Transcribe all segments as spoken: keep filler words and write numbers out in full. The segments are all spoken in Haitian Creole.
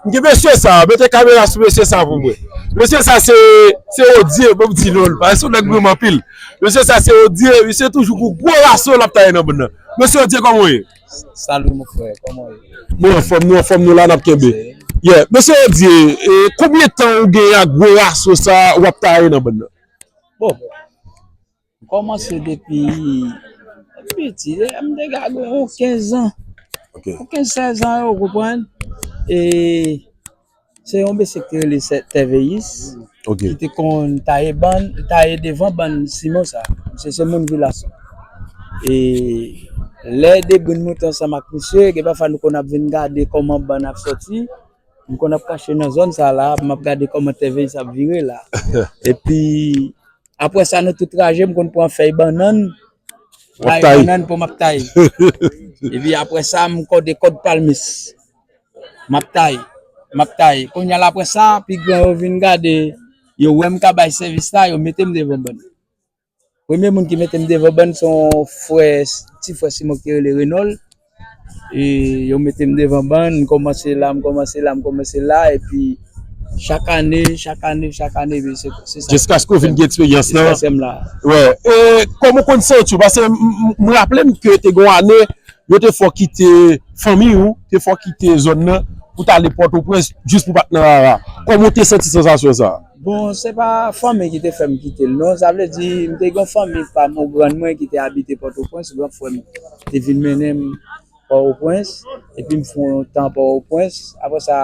M gen mesye sa, mete kamera sou mesye sa pou mwen. Mesye sa se, se Odye, bon, m di non l, paske se yon nèg m renmen anpil. Mesye sa se Odye, misye toujou gon gwo raso l ap taye nan bann nan. Mesye Odye, kòman w ye? Salut mon frère, comment est? Nou anfòm, nou anfòm, nou la n ap kenbe. Yeah. Mesye Odye, e, konbyen tan ou gen ak gwo raso sa w ap taye nan bann nan? Bon, m kòmanse depi piti, m te ka gen yon kenz an. Ok. Yon kenz, sèz an, ou konprann? E se yon mesye ki te rele Tèveyis, ok, ki te konn taye bann, taye devan bann siman sa. Misye se moun Vilason. E lè Debrin monte ansanm ak misye, gen pafwa nou konn ap vin gade kòman bann ap sòti. M konn ap kache nan zòn sa la, m ap gade kòman Tèveyis ap vire la. Epi, apre sa, nan tout traje, m konn pran fèy bannann, bay bannann pou m ap taye. Epi, apre sa, m kòde kòd palmis. M ap taye. M ap taye. Kounye a la, apre sa, pi gran yo vin gade, yo wè m ka bay sèvis la, yo mete m devan bann. Premye moun ki mete m devan bann se yon frè, ti frè Simon ki te rele Renòl. E yo mete m devan bann, m kòmanse la, m kòmanse la, m kòmanse la, epi chak ane, chak ane, chak ane, epi se, se sa. Jiskaske w vin gen eksperyans lan. Jiskaske m la. Wè. E kòman w konn santi w? Paske m, m, m raple m ke te gen yon ane, yo te fè w kite fanmi w, te fè w kite zòn nan, pou w t ale Pòtoprens, jis pou w pa t nan rara. Kòman w te santi sansasyon sa a? Bon, se pa fanmi ki te fè m kite l, non. Sa vle di, m te gen yon fanmi pa m, yon grann mwen ki te abite Pòtoprens, gran frè m te vin mennen m Pòtoprens, epi m fè yon tan Pòtoprens. Apre sa,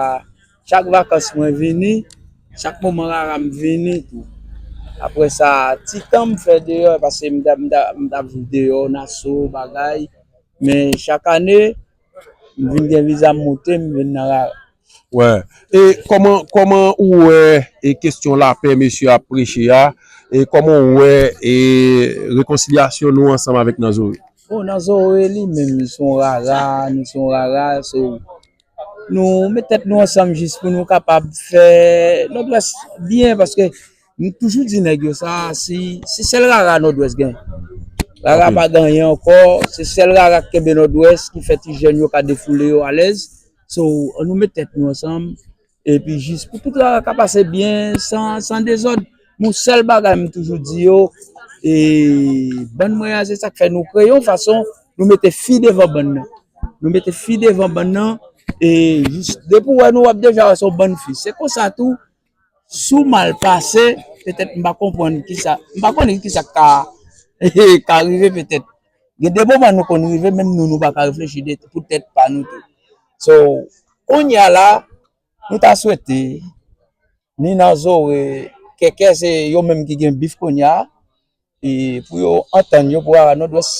chak vakans mwen vini, chak moman rara m vini tou. Apre sa, ti tan m fè deyò, paske m t ap, m t ap, m t ap viv deyò, Naso, bagay. Men chak ane, m vin gen viza m moute, m vin nan rara. Wè. E kòman, kòman ou wè e kesyon lapè mesye ap preche a? E kòman ou wè e rekonsilyasyon nou ansanm avèk Nan Zore? Bon, Nan Zore li menm, li se yon rara, nou se yon rara, so, nou met tèt nou ansanm jis pou nou kapab fè Nòdwès byen, paske m toujou di nèg yo sa, si, si sèl rara Nòdwès gen. Rara pa gen anyen ankò, se sèl rara k kenbe Nòdwès, ki fè ti jèn yo ka defoule yo alèz. So, ann nou met tèt nou ansanm, epi jis pou tout rara ka pase byen, san, san dezòd. Yon sèl bagay m toujou di yo, e, bann mwen an, se sa k fè nou kreye yon fason, nou mete fi devan bann nan. Nou mete fi devan bann nan, e jis depi w wè nou, w ap deja wè se yon bann fi. Se konsa tou, si w mal pase, petèt m pa konprann kisa, m pa konnen kisa k ka, ka rive petèt. Gen de moman nou konn rive, menm nou, nou pa ka reflechi de, pou tèt pa nou tou. So, kounye a la, nou ta swete, ni Nan Zore, Kèkè, se yo menm ki gen bif kounye a, e pou yo antann yo, pou Rara Nòdwès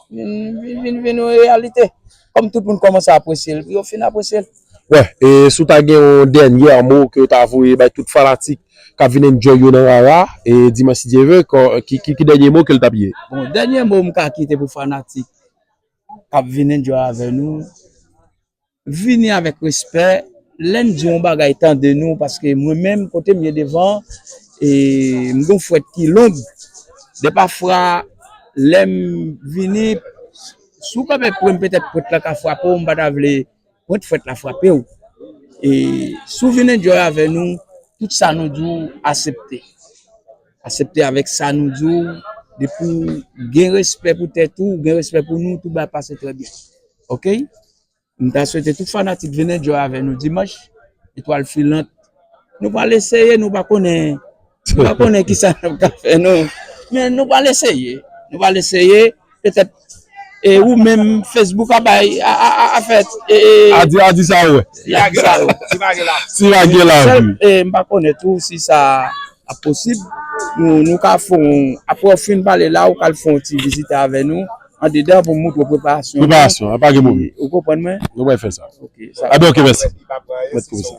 vin, vin, vin, vin yon reyalite. Kòm tout moun kòmanse apresye l, pou yo fin apresye l. Wè, e si w ta gen yon dènyè mo ke w ta voye bay tout fanatik k ap vin enjoy yo nan Rara, e dimanch si Dye vle, kò, ki, ki, ki dènyè mo ke l t ap ye? Bon, dènyè mo m ka kite pou fanatik k ap vin enjoy avè nou, vini avèk respè. Lè n di yon bagay, tande nou, paske mwen menm, kote m ye devan, e m gen yon frèt ki long. De pafwa, lè m vini, si w kanpe pre m, petèt pwent lan ka frape w, m pa ta vle pwent frèt la frape w. E si w vin enjoy avè nou, tout sa nou di w, aksepte. Aksepte avèk sa nou di w, depi w gen respè pou tèt ou, gen respè pou nou, tout bagay pase trè byen. Oke? M ta swete tout fanatik vin enjoy avè nou dimanch, etwal filant. Nou pral eseye, nou pa konnen, nou pa konnen kisa n ap ka fè, non. Men nou pral eseye. Nou pral eseye. Petèt, e ou menm, Facebook a bay, a, a, a, a fèt, e, e, a di, a di sa ou wè. Si pa gen lavi. Si pa gen lavi. Sèl, e, m pa konnen tou si sa ap posib. Nou, nou ka fè yon, apre w fin pale la, ou ka al fè yon ti vizit avè nou andedan pou montre w preparasyon. Preparasyon, pa gen pwoblèm. Ou konprann mwen? Nou pral fè sa. Ok, sa. A ben, ok, mèsi. Mèt pou sa.